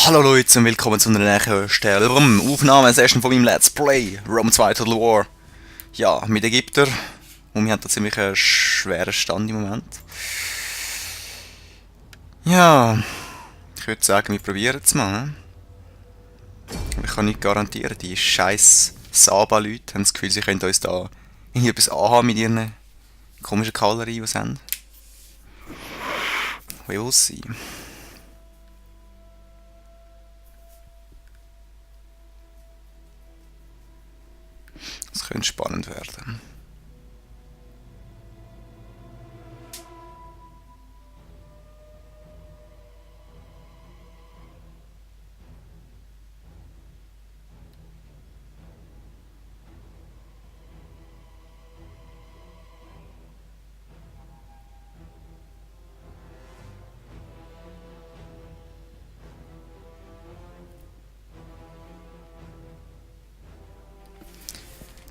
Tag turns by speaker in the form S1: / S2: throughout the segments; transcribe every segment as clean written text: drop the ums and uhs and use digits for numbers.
S1: Hallo Leute und willkommen zu einer neuen Aufnahmesession von meinem Let's Play Rome 2 Total War. Ja, mit Ägypter. Und wir haben da ziemlich einen schweren Stand im Moment. Ja, ich würde sagen, wir probieren es mal. Ne? Ich kann nicht garantieren, die scheiß Saba-Leute haben das Gefühl, sie können uns da irgendetwas anhaben mit ihren komischen Kavallerie, die sie haben. Wie will es sein? Das könnte spannend werden.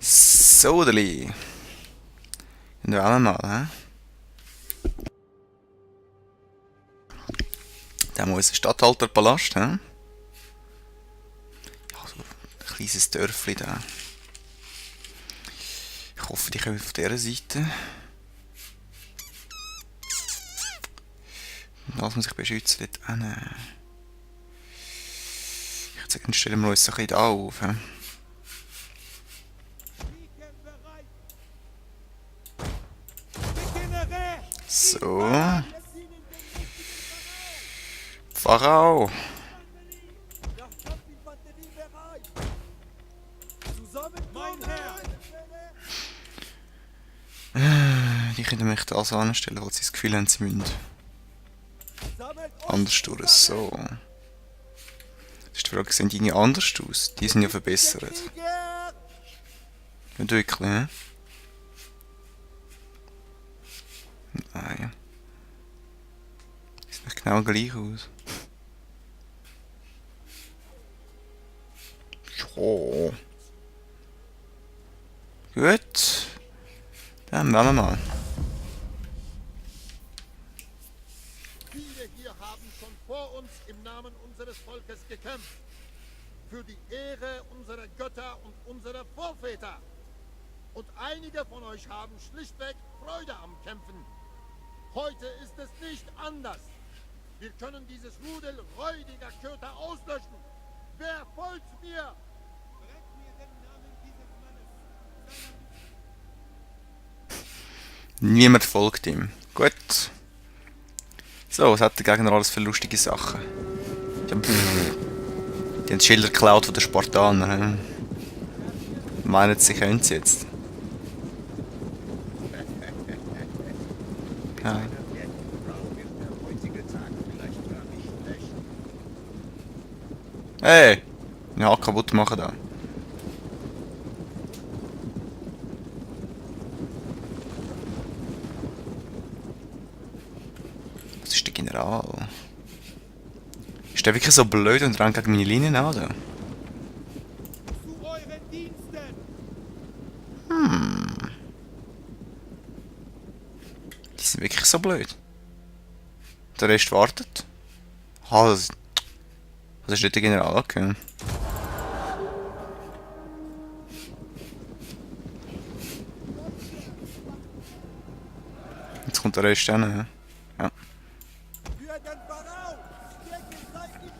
S1: So, Deli. Dann wollen wir mal, hä? Da haben wir unseren Statthalterpalast, hä? Ja, so ein kleines Dörfli da. Ich hoffe, die kommen auf dieser Seite. Das muss ich beschützen dort hin. Ich würde sagen, stellen wir uns so ein bisschen da auf, hä? So. Pharao. Die können mich da so anstellen, weil sie das Gefühl haben, sie müssen anders durch. So. Das ist die Frage, sehen die irgendwie anders aus? Die sind ja verbessert. Nicht wirklich, ne? Nein. Sieht nicht genau gleich aus. Ja. Gut. Dann machen wir mal.
S2: Viele hier haben schon vor uns im Namen unseres Volkes gekämpft. Für die Ehre unserer Götter und unserer Vorväter. Und einige von euch haben schlichtweg Freude am Kämpfen. Heute ist es nicht anders. Wir können dieses Rudel räudiger Köter auslöschen. Wer folgt mir? Brennt mir den Namen dieses Mannes.
S1: Niemand folgt ihm. Gut. So, was hat der Gegner alles für lustige Sachen? Ja, die haben die Schilder geklaut von den Spartanern. Meinen sie, können sie jetzt? Nein. Hey! Ja, kaputt machen da. Was ist der General? Ist der wirklich so blöd und rennt gegen meine Linien an? Da?
S2: Zu euren Diensten!
S1: Die sind wirklich so blöd. Der Rest wartet. Ah, das ist nicht der General, okay. Jetzt kommt der Rest hin, ja. Ja.
S2: Für den Pharao! Stärke seid nicht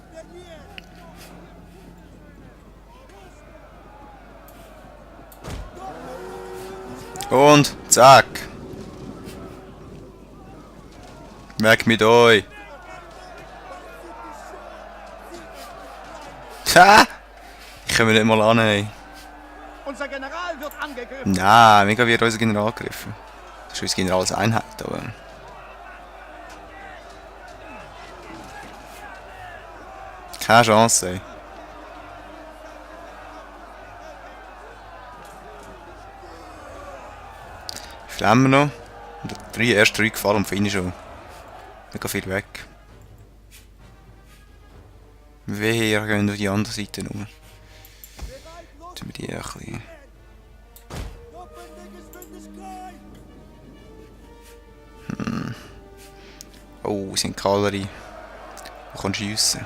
S2: verlieren!
S1: Und zack. Weg mit euch. Ha! Ich komme nicht mal an, ey.
S2: Unser General wird angegriffen!
S1: Nein, mega wird unser General angegriffen. Das ist unser General als Einheit, aber... Keine Chance, ey. Wie viel haben wir noch? Erst drei gefallen und finde schon. Mega viel weg. Wir gehen auf die andere Seite nur. Tun wir die ein bisschen... Oh, sind Kavallerie. Du kannst schiessen.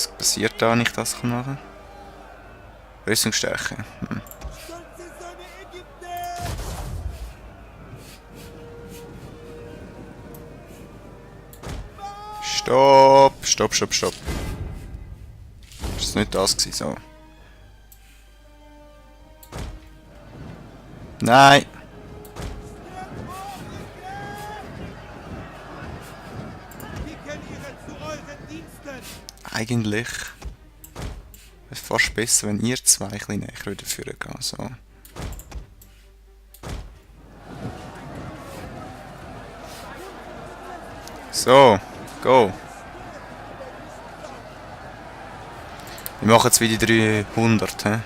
S1: Was passiert da, wenn ich das machen kann? Rüstungsstärke. Stopp! Stopp, stopp, stopp. Das ist nicht das gewesen, so. Nein! Eigentlich wäre es fast besser, wenn ihr zwei ein bisschen näher wieder führen gehen. So. So, go! Wir machen jetzt wieder 300. He?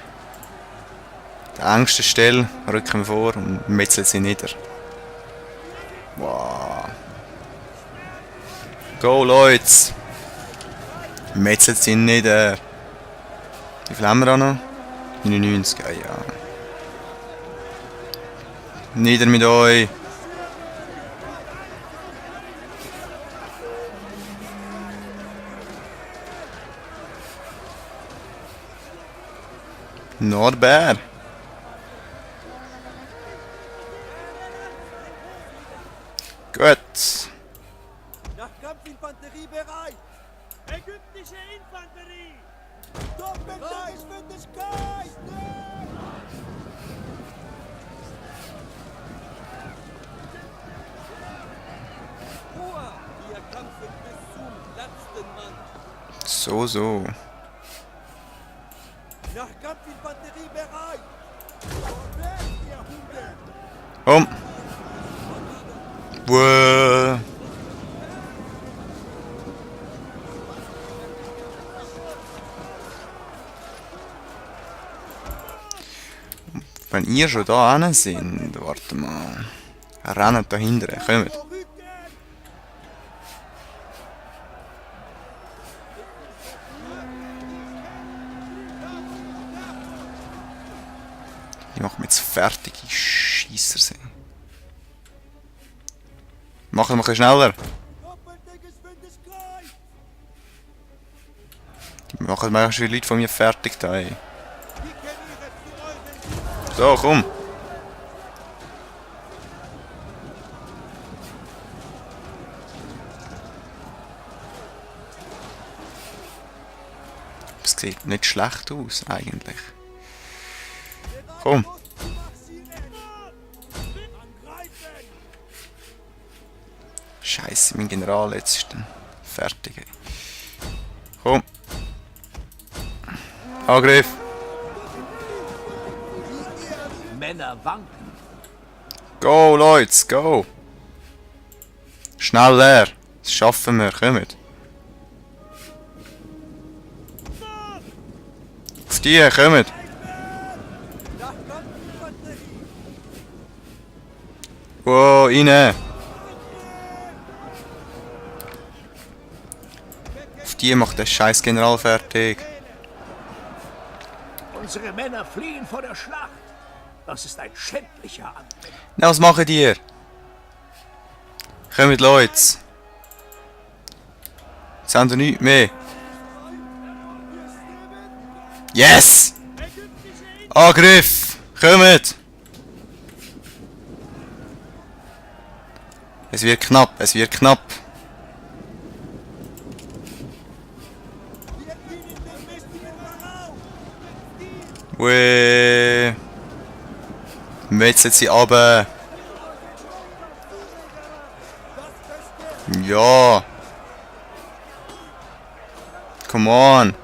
S1: Die engste Stelle rücken wir vor und metzeln sie nieder. Wow! Go, Leute! Metzelt sie nieder. Wie viel haben wir da noch? 99, ja. Nieder mit euch. Not bad. Gut.
S2: Kampfinfanterie bereit!
S3: Ägyptische Infanterie!
S2: Doppelte Geschwindigkeit!
S3: Ruhe! Wir kämpfen bis zum letzten Mann!
S1: So.
S2: Nach Kampfinfanterie bereit! Vorwärts, ihr Hunde!
S1: Wow. Wenn ihr schon da hinten sind, warte mal. Rennt da hinten, kommt. Ich mache mir jetzt fertige Scheisser sehen. Mach es mal ein bisschen schneller.
S2: Doppelte Geschwindigkeit!
S1: Die machen manchmal schon Leute von mir fertig da, ey.
S2: Pikeniere zu euren
S1: So, komm. Das sieht nicht schlecht aus, eigentlich. Komm. Scheiße, mein General jetzt ist dann fertig. Ey. Komm. Angriff.
S3: Männer wanken!
S1: Go, Leute, go. Schnell leer. Das schaffen wir, kommt. Auf die, kommt. Wow, rein. Auf die macht der scheiß General fertig.
S3: Unsere Männer fliehen vor der Schlacht! Das ist ein schändlicher Angriff!
S1: Na, was machen die? Kommt, Leute. Jetzt haben sie nichts mehr. Yes! Angriff! Kommt! Es wird knapp, es wird knapp. Wee. Metzelt sie runter. Ja. Come on.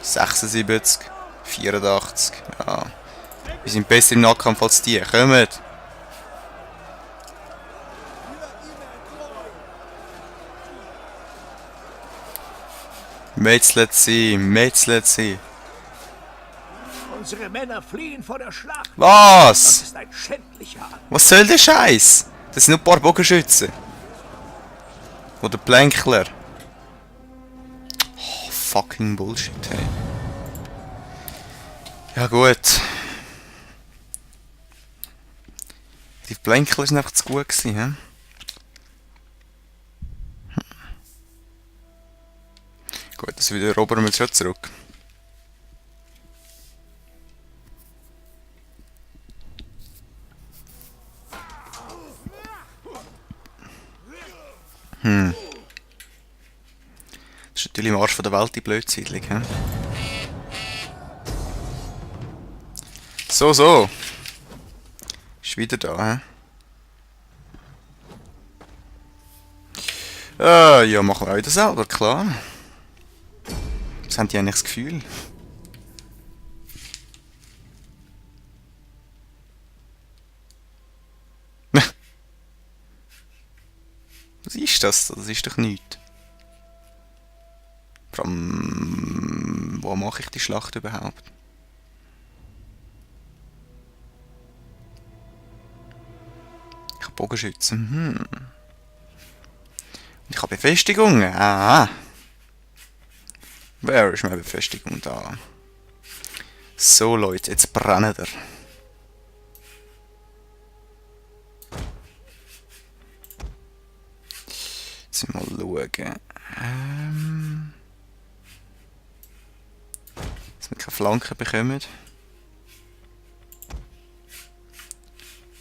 S1: 76, 84. Ja. Wir sind besser im Nahkampf als die. Kommt. Metzelt sie, metzelt sie.
S3: Unsere Männer fliehen vor der Schlacht! Das
S1: Was?
S3: ist ein schändlicher Angriff!
S1: Was soll der Scheiß? Das sind nur ein paar Bogenschützen. Oder Plänkler. Oh, fucking Bullshit, hey. Ja gut. Die Plänkler sind einfach zu gut gewesen, hä? Gut, also wieder erobern wir schon zurück. Das ist natürlich im Arsch von der Welt, die Blödsiedlung, hä? So, so. Ist wieder da, hä? Ja, machen wir auch wieder selber, klar. Was haben die eigentlich das Gefühl? Was ist das? Das ist doch nichts. Vor allem, wo mache ich die Schlacht überhaupt? Ich habe Bogenschützen. Und ich habe Befestigungen. Ah. Wer ist meine Befestigung da? So Leute, jetzt brennen wir. Jetzt mal schauen. Dass wir keine Flanken bekommen.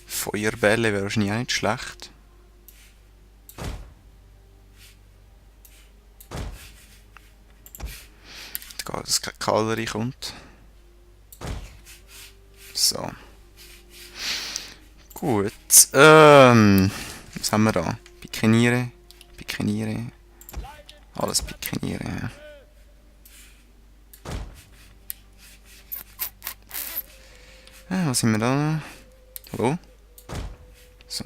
S1: Feuerbälle wäre wahrscheinlich auch nicht schlecht. Dass keine Kavallerie kommt. So. Gut. Was haben wir da? Pikeniere. Pikeniere. Alles Pikeniere. Ja. Was sind wir da? Hallo? So.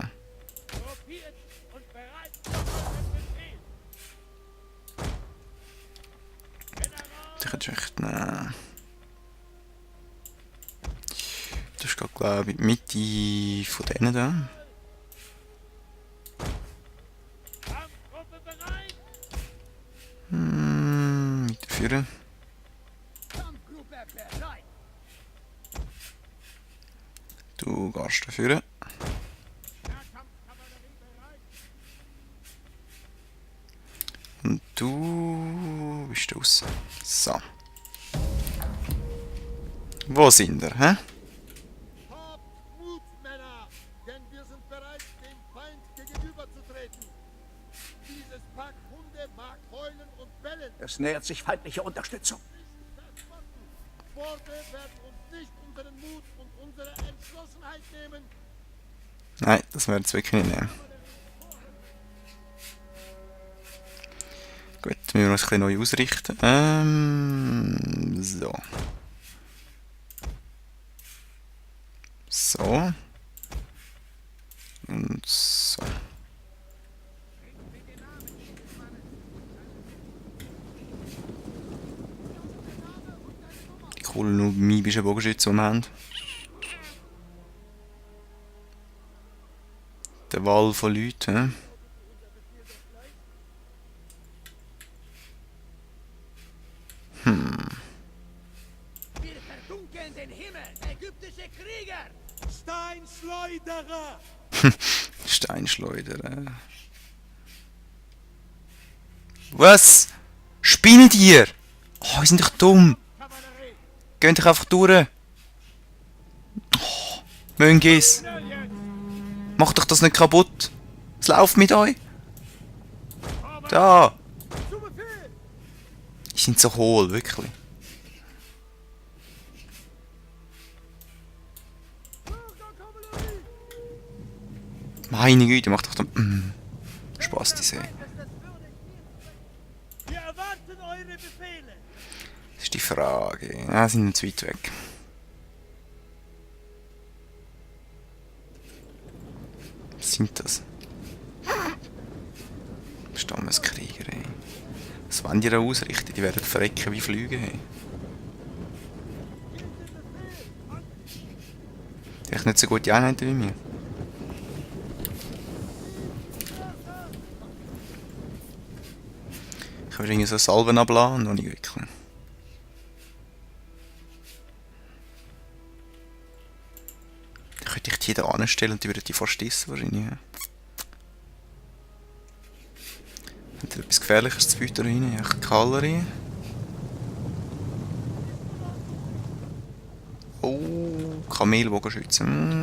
S1: Ich hätte echt nehmen. Das ist gerade, glaube ich, die Mitte von denen da. Mitte führen. Du gehst da führen. Und du bist draussen. So. Wo sind wir, hä?
S2: Habt Mut, Männer, denn wir sind bereit, dem Feind gegenüberzutreten. Dieses Pack Hunde mag heulen und bellen.
S4: Es nähert sich feindliche Unterstützung.
S2: Worte werden uns nicht unseren Mut und unsere Entschlossenheit nehmen.
S1: Nein, das werden wir wirklich nicht nehmen. Gut, müssen wir uns ein bisschen neu ausrichten. So. So. Und so. Die coolen numibischen Bogenschützen, die wir haben. Der Wall von Leuten, hä?
S3: Wir verdunkeln den Himmel, ägyptische Krieger!
S4: Steinschleuderer!
S1: Steinschleuder. Was? Spinnet ihr? Oh, ihr seid doch dumm. Geht doch einfach durch. Oh, Möngis. Macht doch das nicht kaputt. Es läuft mit euch. Da. Die sind so hohl, wirklich. Meine Güte, macht doch dann Spaß, die See.
S4: Wir erwarten eure Befehle!
S1: Das ist die Frage. Ja, sind zu weit weg. Was sind das? Stammeskrieger, ey. Was wollen die da ausrichten? Die werden verrecken wie Flüge, ey. Die haben nicht so gute Einheiten wie mir. Ich will irgendwie so Salven abladen, noch nicht wirklich. Dann könnte ich die da anstellen und die würden die fast essen wahrscheinlich. Ja. wieder etwas Gefährliches zu bieten da rein. Echt Kavallerie. Oh, Kamelbogenschützen.